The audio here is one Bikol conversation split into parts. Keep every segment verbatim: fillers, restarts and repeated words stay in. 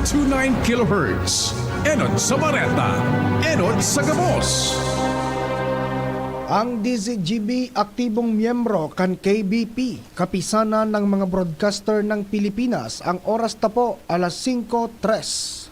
two nine kilohertz. Enot sa bareta, enot sa gabos. Ang D Z G B aktibong miyembro kan K B P, Kapisanan ng mga Broadcaster ng Pilipinas. Ang oras ta po, alas singko tres.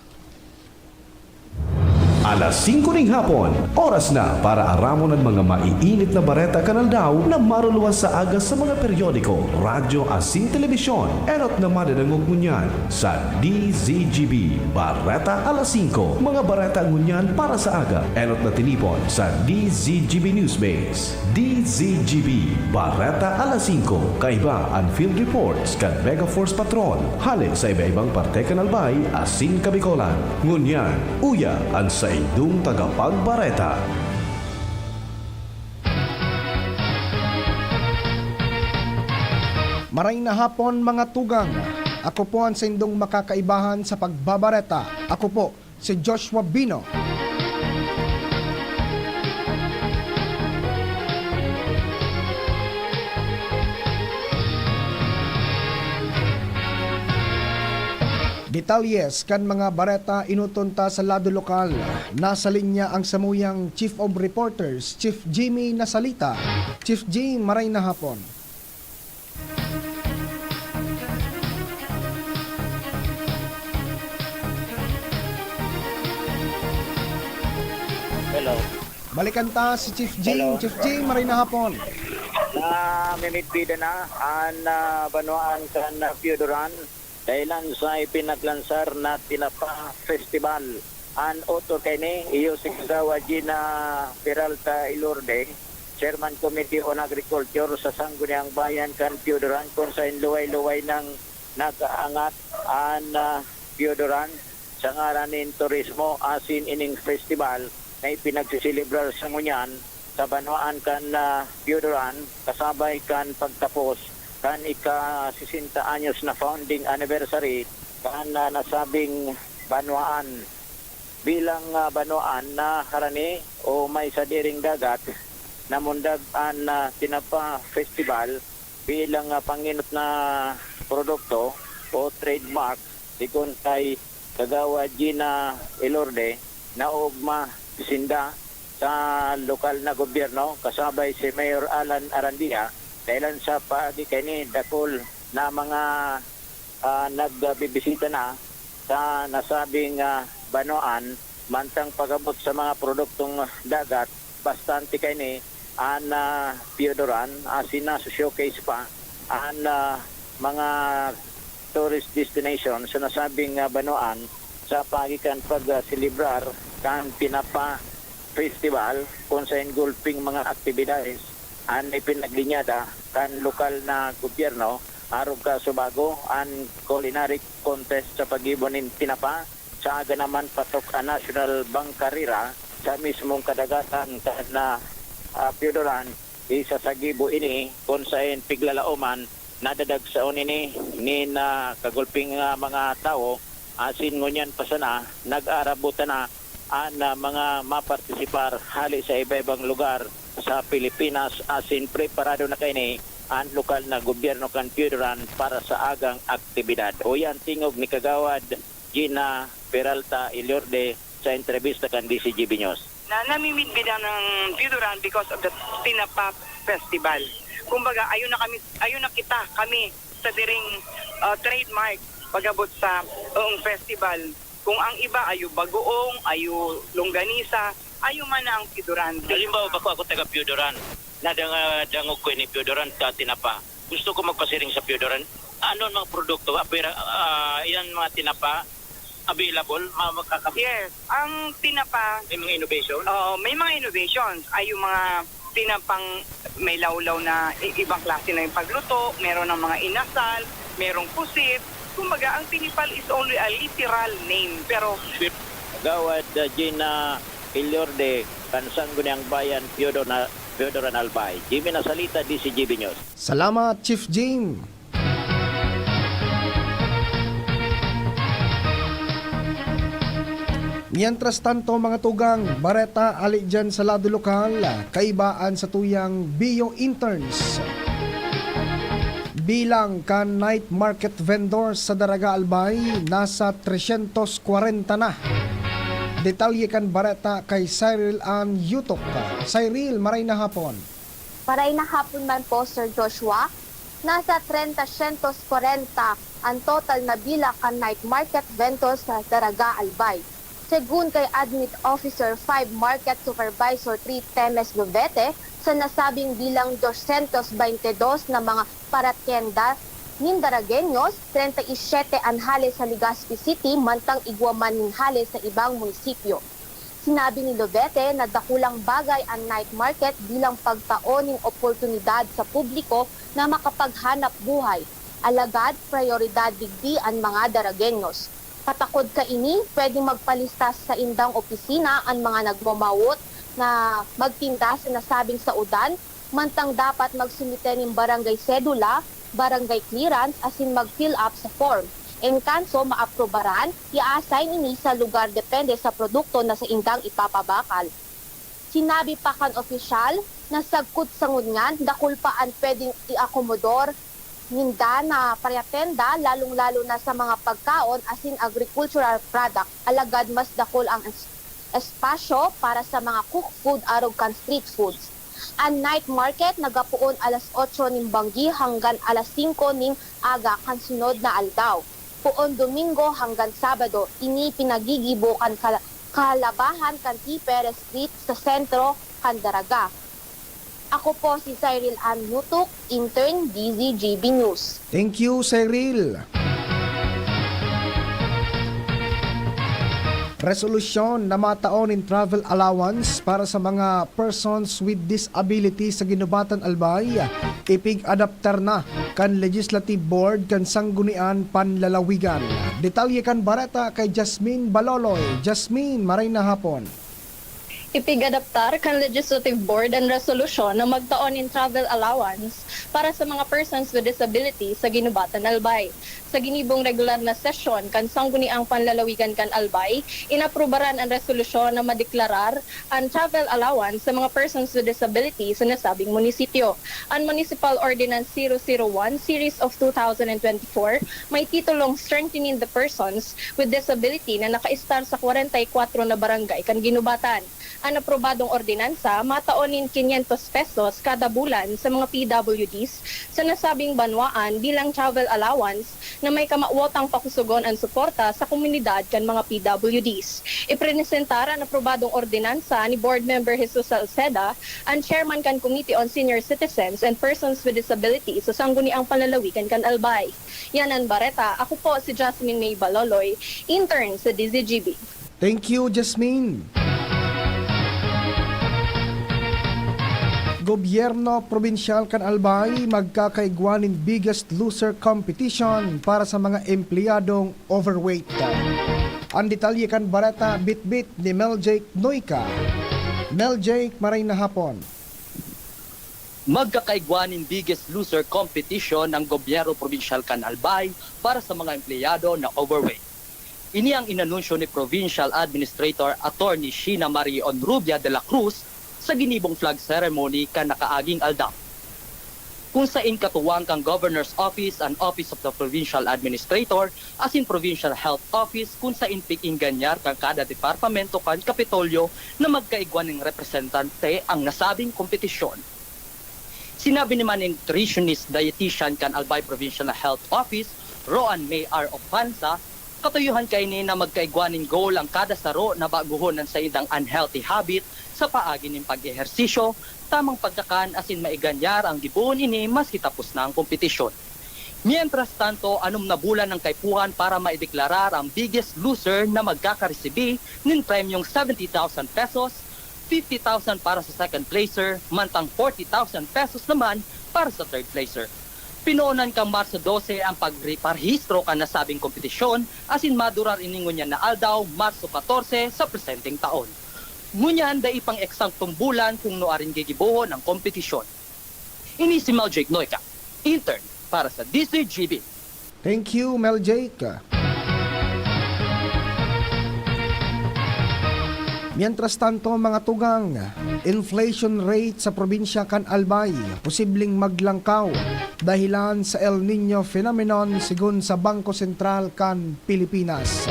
Alas singko ning hapon, oras na para aramon an mga maiinit na bareta kan aldaw na maruluwas sa aga sa mga periodiko, radyo asin telebisyon. Enot na madadangog ngunyan sa D Z G B Bareta Alas Singko. Mga bareta ngunyan para sa aga, enot na tinipon sa D Z G B Newsbase. D Z G B, Bareta Alas Singko, kaiba an field reports kan Megaforce Patrol, hale sa iba-ibang parte kan Albay asin Kabicolan. Ngunyan, uya an saindong tagapagbareta. Maray na hapon, mga tugang. Ako po an saindong makakaibahan sa pagbabareta. Ako po, si Joshua Bino. Detalyes kan mga bareta enoton ta sa lado lokal. Nasa linya ang samuyang Chief of Reporters, Chief Jimmy Nasalita. Chief Jim, maray na hapon. Hello. Balikan ta si Chief Jing. Hello. Chief Jing, maray na hapon. Namimidbida na an, ah, banwaan kan Piodoran dahilan sa ipinaglansar na Tinapa Festival. An author kaini, iyo si Kagawad Gina Peralta Ilorde, Chairman Committee on Agriculture sa Sangguniang Bayan kan Piodoran, kun saen luway-luway nang nag-aangat an, ah, Piodoran sa ngaran nin turismo asin ining festival na ipinagseselebrar sa ngunyan sa banwaan kan, ah, Piodoran, kasabay kan pagtapos kan ika-sesenta anyos na founding anniversary kan, ah, nasabing banwaan. Bilang, ah, banwaan na harani o may sadiring dagat, namundag an, ah, Tinapa Festival bilang, ah, pangenot na produkto o trademark, sigon kay Kagawad Gina Elorde, naoogma sinda sa lokal na gobyerno kasabay si Mayor Alan Arandia, dahilan sa paagi kaini dakul na mga, ah, nagbibisita na sa nasabing, ah, banwaan, mantang pag-abot sa mga produktong dagat, bastante kaini an, ah, Piodoran, asin na-showcase pa an, ah, mga tourist destination sa nasabing, ah, banwaan sa paagi kan pag, ah, selebrar kan Tinapa Festival, kun saen gulping mga aktibidades an ipinaglinyada kan lokal na gobyerno, arog kasubago an culinary contest sa paggibo nin tinapa. Sa aga naman, patok an National Bancarrera sa mismong kadagatan kan, ah, ah, Piodoran. Isa sa gibo ini kun saen piglalaoman, nadadagsaon ini nin, ah, kagulping, ah, mga tawo, asin ngunyan pa sana nag-aarabutan na an, ah, mga mapartisipar hale sa iba-ibang lugar sa Pilipinas, asin preparado na kaini an lokal na gobyerno kan Piodoran para sa agang aktibidad. Uya an tingog ni Kagawad Gina Peralta Ilorde sa entrebista kan D Z G B News. Na namimidbidan ng Piodoran because of the Tinapa Festival. Kumbaga, ayun na kami, ayun na kita, kami sa diring, ah, trademark pag-abot sa, oong, festival. Kung ang iba, ayo bagoong, ayo longganisa, ayo man na ang Piodoran. Halimbawa, bako ako taga Piodoran. Nadanga-, dangog ko ini Piodoran ta tinapa. Gusto ko magpasiring sa Piodoran. Ano ang mga produkto? Apira, ah, yan mga tinapa, available, ma-, makaka- Yes, ang tinapa, may mga innovation? Oo, may mga innovations. Ay, yung mga tinapang may lawlaw na i-, ibang klase na yung pagluto, meron ng mga inasal, merong pusit. Kumbaga, ang tinipal is only a literal name, pero Gawad, uh, Gina Ilorde, kan Sangguniang Bayan, Piodoran, Piodoran Albay. Jimmy Nasalita, D Z G B News. Salamat, Chief Jim. Mientras tanto, mga tugang, bareta ali dyan sa lado lokal, kaibaan sa tuyang bio-interns. Bilang kan night market vendors sa Daraga Albay, nasa tresyentos kwarenta na. Detalye kan bareta kay Cyril Ann Yutok. Cyril, maray na hapon. Maray na hapon man po, Sir Joshua. Nasa trenta syentos kwarenta ang total na bilang kan night market vendors sa Daraga Albay. Segun kay Admin Officer five Market Supervisor three Temes Lubete, sa nasabing bilang dosyentos baynte dos na mga paratyenda nin Daragueños, treinta y siete an hale sa Legazpi City, mantang igwa man nin hale sa ibang munisipyo. Sinabi ni Lubete na dakulang bagay an night market bilang pagtao nin oportunidad sa publiko na makapaghanap buhay, alagad prayoridad digdi an mga Daragueños. Patakod kaini, pwedeng magpalista sa indang opisina an mga nagmamawot na magtinda sa nasabing saodan, mantang dapat magsumite nin barangay sedula, barangay clearance asin mag-fill up sa form. En kanso maaprubaran, i-assign ini sa lugar depende sa produkto na sa indang ipapabakal. Sinabi pa kan opisyal na sagkod sa ngunyan, dakul pa an pwedeng iakomodor ninda na paryatenda, lalong-lalo na sa mga pagkaon asin agricultural product, alagad mas dakul ang es-, espasyo para sa mga cook food arog kan street foods. An night market nagapoon alas otso nin banggi hanggan alas singko nin aga kan sunod na aldaw, poon Domingo hanggan Sabado. Ini pinagigibo kan kala-, kalabahan kan T. Perez Street sa sentro kan Daraga. Ako po si Cyril Ann Yutuk, intern, D Z G B News. Thank you, Cyril. Resolusyon na matao nin travel allowance para sa mga persons with disability sa Guinobatan, Albay, ipig-adaptar na kan Legislative Board kan Sangguniang Panlalawigan. Detalye kan bareta kay Jasmine Baloloy. Jasmine, maray na hapon. Ipig-adaptar kan Legislative Board an resolusyon na magtao nin travel allowance para sa mga persons with disability sa Guinobatan, Albay. Sa ginibong regular na sesyon kan Sangguniang Panlalawigan kan Albay, inaprubaran an resolusyon na madeklarar an travel allowance sa mga persons with disability sa nasabing munisipyo. An Municipal Ordinance zero zero one Series of two thousand and twenty-four may titulong Strengthening the Persons with Disability na nakaistar sa kwarenta y kwatro na barangay kan Guinobatan. An aprobadong ordinansa matao nin kinyentos pesos kada bulan sa mga P W Ds sa nasabing banwaan bilang travel allowance na may kamawotang pakusogon an suporta sa komunidad kan mga P W Ds. Iprenesentar an aprobadong ordinansa ni Board Member Jesus Salceda, an chairman kan Committee on Senior Citizens and Persons with Disabilities sa Sangguniang Panlalawigan kan Albay. Yan an bareta. Ako po si Jasmine May Baloloy, intern sa D Z G B. Thank you, Jasmine. Gobyerno Probinsyal kan Albay magkakaigwa nin Biggest Loser Competition para sa mga empleyadong overweight. Ang detalye kan bareta bitbit ni Mel Jake Noika. Mel Jake, maray na hapon. Magkakaigwa nin Biggest Loser Competition ang Gobyerno Probinsyal kan Albay para sa mga empleyado na overweight. Ini ang inanunsyo ni Provincial Administrator Attorney Sheena Marie Onrubia de la Cruz sa ginibong flag ceremony kan nakaaging aldaw, kung sain katuwang kan Governor's Office, an Office of the Provincial Administrator, asin Provincial Health Office, kung sain pig-ingganyar kan kada departamento kan Kapitolyo na magkaigwa nin representante ang nasabing kompetisyon. Sinabi naman ni nutritionist dietitian kan Albay Provincial Health Office, Roan May R. Opanza, katuyohan kaini na magkaigwa nin goal ang kada saro na baguhon an saindang unhealthy habit sa paagi nin pag-ehersisyo, tamang pagkakan asin maiganyar ang gibohon ini maski tapos na ang kompetisyon. Mientras tanto, anom na bulan ang kaipuhan para maideklarar ang biggest loser na magkakaresibi nin premyong seventy thousand pesos, fifty thousand para sa second placer, mantang forty thousand pesos naman para sa third placer. Pinoonan kan Marso dose ang pagre-, parehistro kan nasabing kompetisyon, asin madurar ini ngunyan na aldaw, Marso katorse, sa presenteng taon. Ngunyan, dai pang eksaktong bulan kung nuarin gigibohon ang kompetisyon. Ini si Mel Jake Noika, intern para sa D Z G B. Thank you, Mel Jake. Mientras tanto, mga tugang, inflation rate sa probinsya kan Albay posibleng maglangkaw dahilan sa El Niño phenomenon, sigon sa Bangko Sentral kan Pilipinas.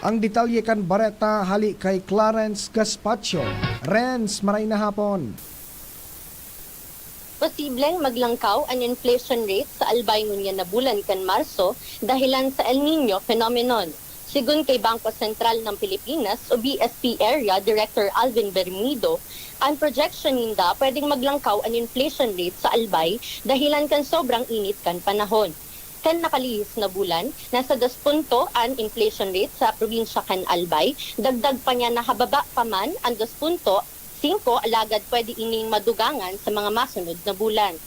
Ang detalye kan bareta hali kay Clarence Gaspacho. Renz, maray na hapon. Posibleng maglangkaw an inflation rate sa Albay ngunyan na bulan kan Marso dahilan sa El Niño phenomenon. Sigon kay Bangko Sentral ng Pilipinas o B S P Area Director Alvin Bermido, ang projection ninda pwedeng maglangkaw an inflation rate sa Albay dahilan kan sobrang init kan panahon. Kan nakalihis na bulan, nasa dos punto an inflation rate sa probinsya kan Albay, dagdag pa niya na hababa pa man an dos punto singko, alagad pwede ining madugangan sa mga masunod na bulan.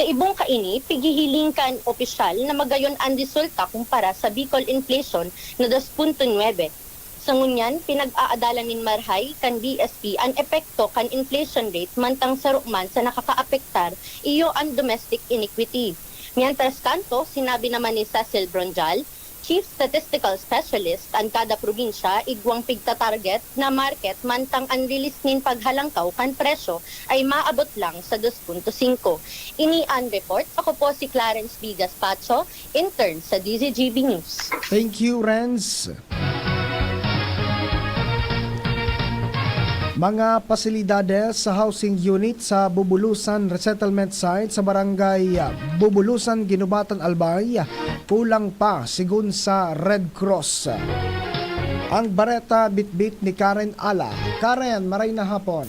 Sa ibong kaini, pighihiling kan opisyal na magayon an resulta kumpara sa Bicol inflation na dos punto nuebe. Sa ngunyan, pinag-aadalan nin marahay kan B S P an epekto kan inflation rate, mantang saro man sa nakakaapektar iyo an domestic iniquity. Mientras tanto, sinabi naman ni Cecil Bronjal, Chief Statistical Specialist, an kada probinsya igwang pigta-target na market, mantang an release nin paghalangkaw kan presyo ay maabot lang sa dos punto singko. Ini an report. Ako po si Clarence B. Gaspacho, intern sa D Z G B News. Thank you, Renz. Mga pasilidades sa housing unit sa Bubulusan Resettlement Site sa Barangay, ah, Bubulusan, Guinobatan, Albay, kulang pa, sigon sa Red Cross. Ang bareta bitbit ni Karen Ala. Karen, maray na hapon.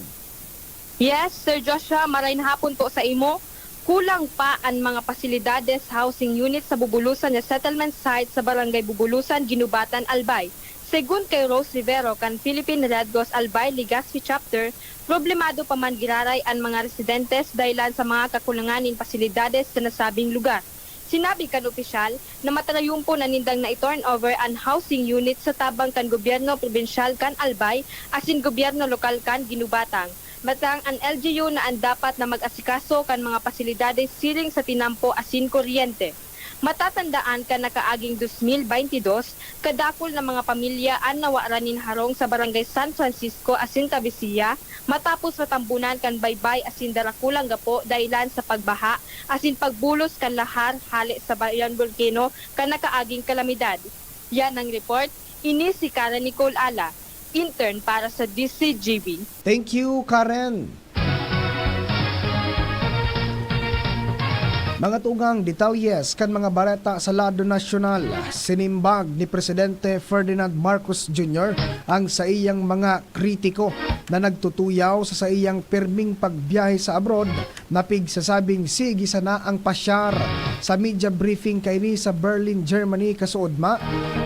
Yes, Sir Joshua, maray na hapon po sa imo. Kulang pa an mga pasilidades, housing unit sa Bubulusan na settlement site sa Barangay Bubulusan, Guinobatan, Albay. Segun kay Rose Rivero kan Philippine Red Cross Albay Legazpi Chapter, problemado pa man giraray an mga residentes dahilan sa mga kakulangan nin pasilidades sa nasabing lugar. Sinabi kan opisyal na matarayumpo na nindang nai-turnover an housing unit sa tabang kan gobyerno probinsyal kan Albay asin gobyerno lokal kan Guinobatan. Matang an L G U na an dapat na mag-asikaso kan mga pasilidades siring sa tinampo asin kuryente. Matatandaan kan nakaaging dos mil baynte dos, kadakul na mga pamilya an nawaran nin harong sa Barangay San Francisco asin Tavisia matapos matambunan kan baybay asin darakulang gapo dahilan sa pagbaha asin pagbulos kan lahar hale sa Bayan Volcano kan nakaaging kalamidad. Yan ang report. Ini si Karen Nicole Ala, intern para sa D Z G B. Thank you, Karen. Mga tugang, detalles kan mga bareta sa lado nasyonal. Sinimbag ni Presidente Ferdinand Marcos Junior ang saiyang mga kritiko na nagtutuyaw sa saiyang pirming pagbiyahe sa abroad na pigsasabing sige sana ang pasyar. Sa media briefing kaini sa Berlin, Germany, kasuodma,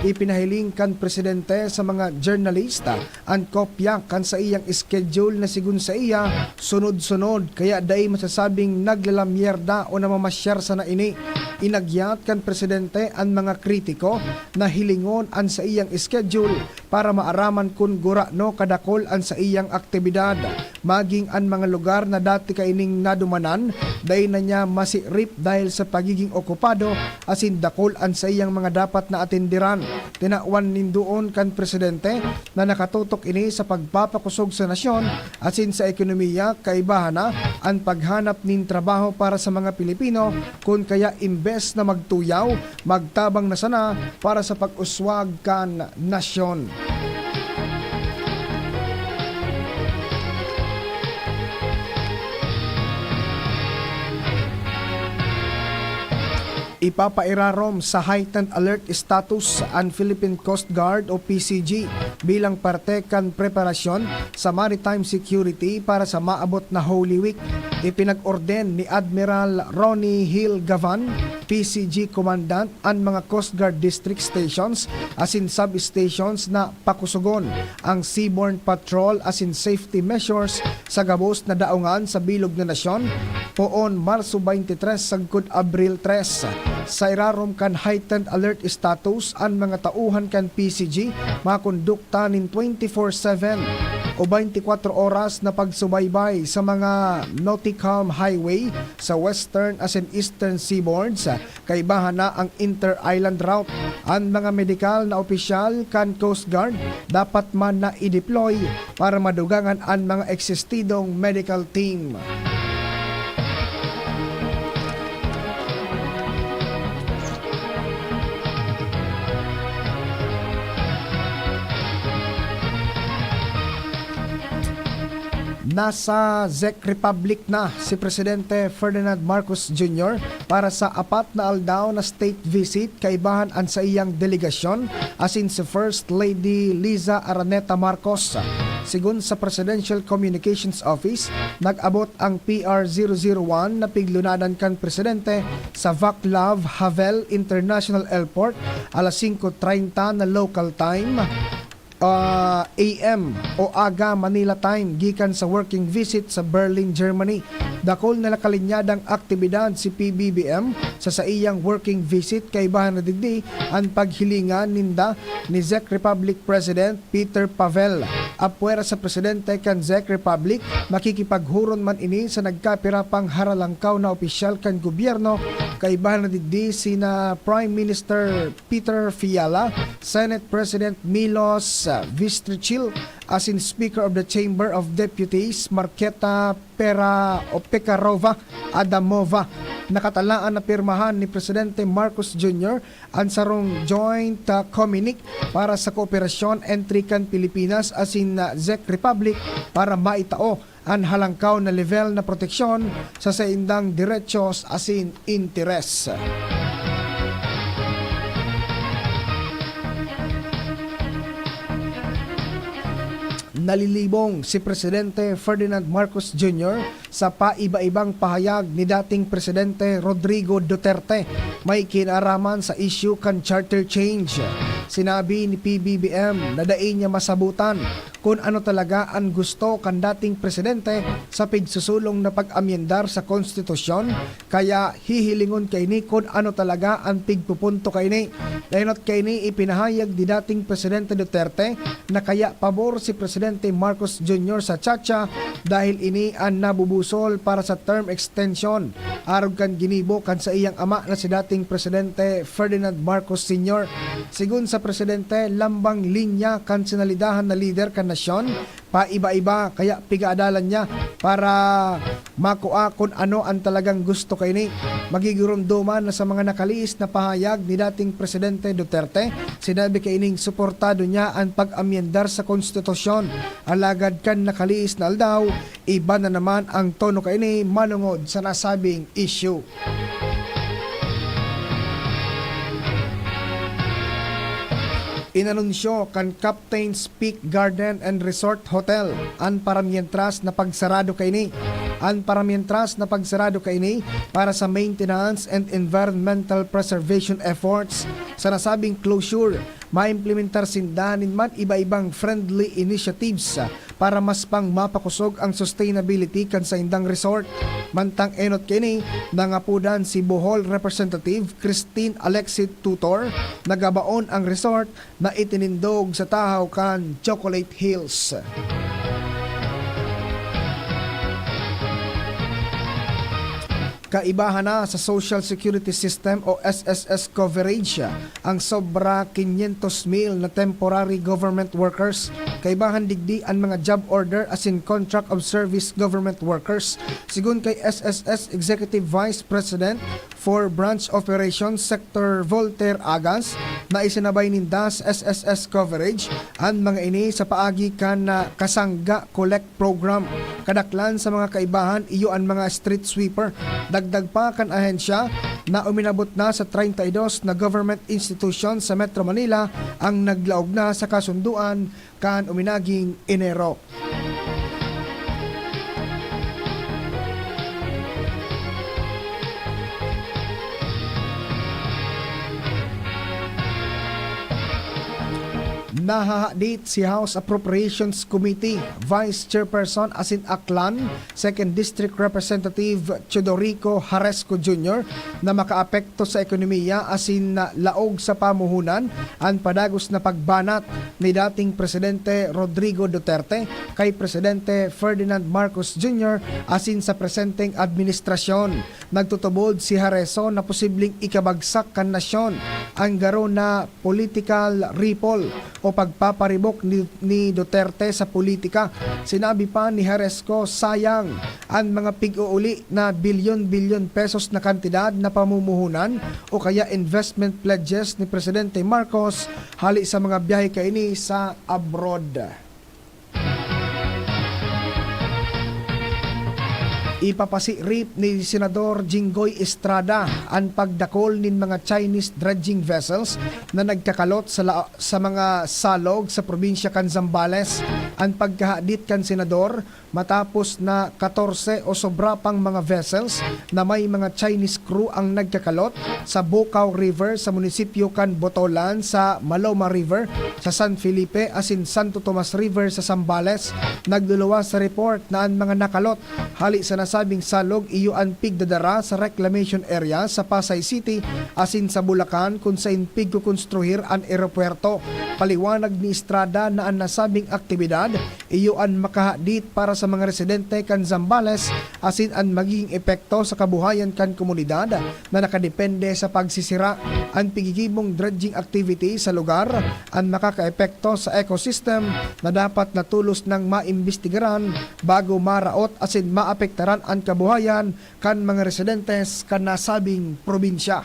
ipinahiling kan presidente sa mga journalista an kopya kan saiyang schedule na sigon saiya, sunod-sunod, kaya dai masasabing naglalamyerda o namamasyar sana ini. Inagyat kan presidente an mga kritiko na hilingon an saiyang schedule para maaraman kun gurano kadakol an saiyang aktibidad. Maging an mga lugar na dati kaining nadumanan, dai na niya masirip dahil sa pagiging okupado asin dakol an saiyang mga dapat na atenderan. Tinawan nin duon kan presidente na nakatutok ini sa pagpapakosog sa nasyon asin sa ekonomiya, kaibahan na an paghanap nin trabaho para sa mga Pilipino, kun kaya imbes na magtuyaw, magtabang na sana para sa pag-uswag kan nasyon. Ipapairarom sa heightened alert status an Philippine Coast Guard o P C G bilang parte kan preparasyon sa maritime security para sa maabot na Holy Week. Ipinag-orden ni Admiral Ronnie Hill Gavan, P C G Commandant, an mga Coast Guard District Stations asin Substations na pakusogon ang seaborne patrol asin safety measures sa gabos na daongan sa bilog na nasyon, poon Marso twenty-three sagkod Abril tres. Sa irarom kan heightened alert status, an mga tauhan kan P C G makondukta nin twenty-four seven. o twenty-four oras na pagsubaybay sa mga Nauticam Highway sa Western asin Eastern Seaboards. Kaibahan na ang Inter-Island Route. An mga medikal na opisyal kan Coast Guard dapat man na i-deploy para madugangan an mga eksistidong medical team. Nasa Czech Republic na si Presidente Ferdinand Marcos Junior para sa apat na aldaw na state visit, kaibahan an saiyang delegasyon, asin si First Lady Liza Araneta Marcos. Sigon sa Presidential Communications Office, nag-abot ang P R zero zero one na piglunadan kan Presidente sa Václav Havel International Airport, alas singko treinta na local time, ah, A M o aga Manila time, gikan sa working visit sa Berlin, Germany. Dakul na nakalinyadang aktibidad si P B B M sa saiyang working visit, kaibahan na digdi an paghilingan ninda ni Czech Republic President Peter Pavel. Apwera sa presidente kan Czech Republic, makikipaghuron man ini sa nagkapira pang haralangkaw na opisyal kan gobyerno, kaibahan na digdi sina Prime Minister Peter Fiala, Senate President Milos, ah, Vystrčil, asin Speaker of the Chamber of Deputies, Marketa Pera o Pekarova Adamova. Nakatalaan na pirmahan ni Presidente Marcos Junior an sarong joint, ah, communique para sa kooperasyon entre kan Pilipinas asin, ah, Czech Republic para maitao an halangkaw na level na proteksyon sa saindang derechos asin interes. Nalilibong si Presidente Ferdinand Marcos Junior sa paiba-ibang pahayag ni dating Presidente Rodrigo Duterte may kinaraman sa isyu kan charter change. Sinabi ni P B B M na dai niya masabutan kun ano talaga an gusto kan dating presidente sa pigsusulong na pag-amyendar sa konstitusyon, kaya hihilingon kaini kun ano talaga an pigpupunto kaini. Enot kaini, ipinahayag ni dating Presidente Duterte na kaya pabor si Presidente Marcos Junior sa CHACHA dahil ini an nabubusol para sa term extension, arog kan ginibo kan saiyang ama na si dating Presidente Ferdinand Marcos Senior. Sigon sa presidente, lambang linya kan sinalidahan na lider kan nasyon, paiba-iba, kaya pigaadalan niya para makua kun ano an talagang gusto kaini. Magigiromdoman na sa mga nakaliis na pahayag ni dating Presidente Duterte, sinabi kaining suportado niya an pag-amyendar sa konstitusyon. Alagad kan nakaliis na aldaw, iba na naman ang tono kaini manongod sa nasabing isyu. Inanunsyo kan Captain's Peak Garden and Resort Hotel an paramientras na pagsarado kaini. An paramientras na pagsarado kaini para sa maintenance and environmental preservation efforts. Sa nasabing closure, maimplementar sinda nin man iba-ibang friendly initiatives para mas pang mapakosog ang sustainability kan saindang resort. Mantang enot kaini, nangapodan si Bohol Representative Christine Alexis Tutor, nagabaon ang resort na itinindog sa tahaw kan Chocolate Hills. Kaibahan na sa Social Security System o S S S coverage ang sobra quinientos mil na temporary government workers. Kaibahan digdi an mga job order asin contract of service government workers. Sigon kay S S S Executive Vice President for Branch Operations Sector Voltaire Agas, na isinabay ninda sa S S S coverage an mga ini sa paagi kan, ah, Kasangga Collect Program. Kadaklan sa mga kaibahan, iyo an mga street sweeper. Dagdag pa kan ahensya na uminabot na sa treinta y dos na government institution sa Metro Manila ang naglaog na sa kasunduan kan uminaging Enero. Nahahadit si House Appropriations Committee Vice Chairperson asin Aklan Second District Representative Teodorico Jaresco Junior na makaapekto sa ekonomiya asin laog sa pamuhunan an padagos na pagbanat ni dating Presidente Rodrigo Duterte kay Presidente Ferdinand Marcos Junior asin sa presenteng administrasyon. Nagtutubod si Jaresco na posibleng ikabagsak kan nasyon an garo na political ripple o pagpaparibok ni, ni Duterte sa politika. Sinabi pa ni Jaresco, sayang an mga pig-uuli na bilyon-bilyon pesos na kantidad na pamumuhunan o kaya investment pledges ni Presidente Marcos hali sa mga biyahe kaini sa abroad. Ipapasirip ni Senador Jinggoy Estrada an pagdakol nin mga Chinese dredging vessels na nagkakalot sa la-, sa mga salog sa probinsya kan Zambales. An pagkahadit kan senador matapos na katorse o sobra pang mga vessels na may mga Chinese crew ang nagkakalot sa Bocao River sa munisipyo kan Botolan, sa Maloma River sa San Felipe asin Santo Tomas River sa Zambales. Nagluluwas sa report na an mga nakalot hali sa nasabing salog iyo an pigdadara sa reclamation area sa Pasay City asin sa Bulacan kun sain pigkokonstruhir an eropuwerto. Paliwanag ni Estrada na an nasabing aktibidad iyo an makahadit para sa mga residente kan Zambales asin an magiging epekto sa kabuhayan kan komunidad na nakadepende sa pagsisira. An pigigibong dredging activity sa lugar an makakaepekto sa ecosystem na dapat na tolos nang maimbestigaran bago maraot asin maapektaran an kabuhayan kan mga residentes kan nasabing probinsya.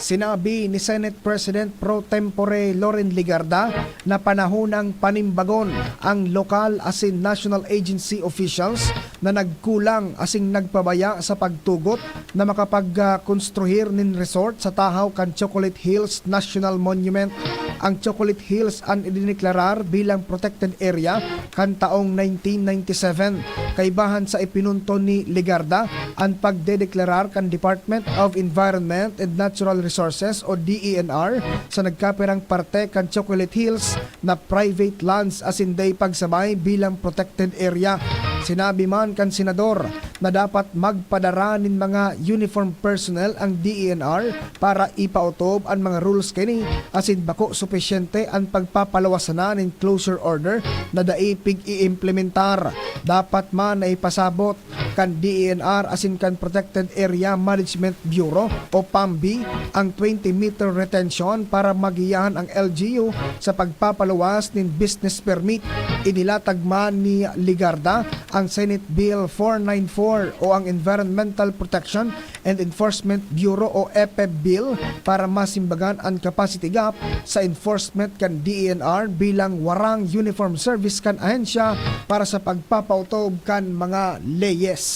Sinabi ni Senate President pro tempore Loren Legarda na panahon nang panimbagon ang lokal asin national agency officials na nagkulang asin nagpabaya sa pagtugot na makapag, ah, konstruhir nin resort sa tahaw kan Chocolate Hills National Monument. Ang Chocolate Hills an idineklarar bilang protected area kan taong nineteen ninety-seven. Kaibahan sa ipinunto ni Legarda, an pagdedeklarar kan Department of Environment and Natural Resources o D E N R sa nagkapirang parte kan Chocolate Hills na private lands asin dai pagsabay bilang protected area. Sinabi man kan senador na dapat magpadara nin mga uniform personnel ang D E N R para ipaotob an mga rules kaini asin bako supisyente an pagpapaluwas sana nin closure order na dai pig-iimplementar. Dapat man na ipasabot kan D E N R asin kan Protected Area Management Bureau o PAMB ang twenty meter retention para magiyahan ang L G U sa pagpapaluwas nin business permit. Inilatag man ni Legarda ang Senate Bill four nine four o ang Environmental Protection and Enforcement Bureau o EPEB Bill para masimbagan an capacity gap sa enforcement kan D E N R bilang warang uniform service kan ahensya para sa pagpapaotob kan mga leyes.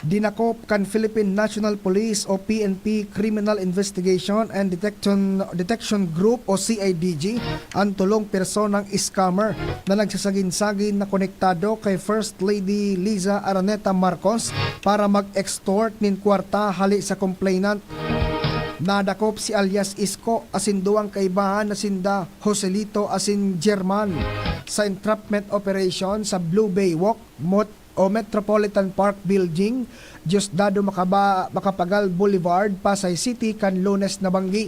Dinakop kan Philippine National Police o P N P Criminal Investigation and Detection, Detection Group o C I D G an tolong personang scammer na nagsasagin-sagin na konektado kay First Lady Liza Araneta Marcos para mag-extort nin kwarta hale sa complainant. Nadakop si alias Isko asin duwang kaibahan na sinda Joselito asin German sa entrapment operation sa Blue Bay Walk, Mot-, o Metropolitan Park Building, Diosdado Macaba-, Macapagal Boulevard, Pasay City, kan Lunes na banggi.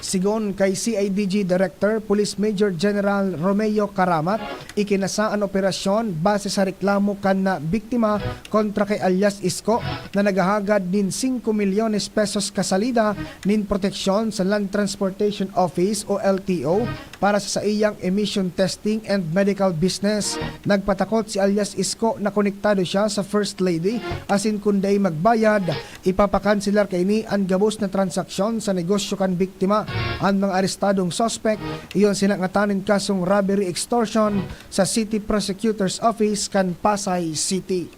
Sigon kay C I D G Director Police Major General Romeo Caramat, ikinasa an operasyon base sa reklamo kan na biktima kontra kay alias Isko na naghahagad nin singko milyones pesos kasalida nin proteksyon sa Land Transportation Office o L T O para sa saiyang emission testing and medical business. Nagpatakot si alias Isko na konektado siya sa First Lady, asin kun dai magbayad, ipapakanselar kaini an gabos na transaksyon sa negosyo kan biktima. An mga arestadong suspek, iyo an sinangatan nin kasong robbery extortion sa City Prosecutor's Office kan Pasay City.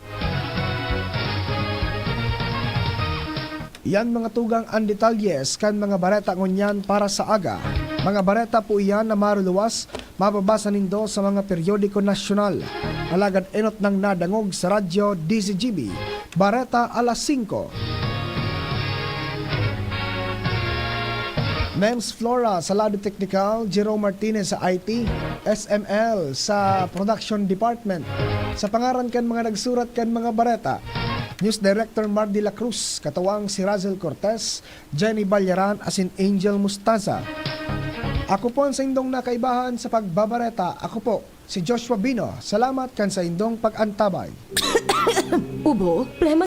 Yan mga tugang an detalye kan mga bareta ngunyan para sa aga. Mga bareta po iyan na maruluwas, mababasa nindo sa mga periodiko nasyonal. Alagad enot nang nadangog sa radyo D Z G B, Bareta alas singko. Nems Flora sa lado teknikal, Jerome Martinez sa I T, S M L sa Production Department. Sa pangaran kan mga nagsurat kan mga bareta, News Director Mardy La Cruz, katuwang si Razel Cortez, Jenny Ballaran asin Angel Mustaza. Ako po an saindong nakaibahan sa pagbabareta. Ako po si Joshua Bino. Salamat kan saindong pag-antabay. Ubo, plema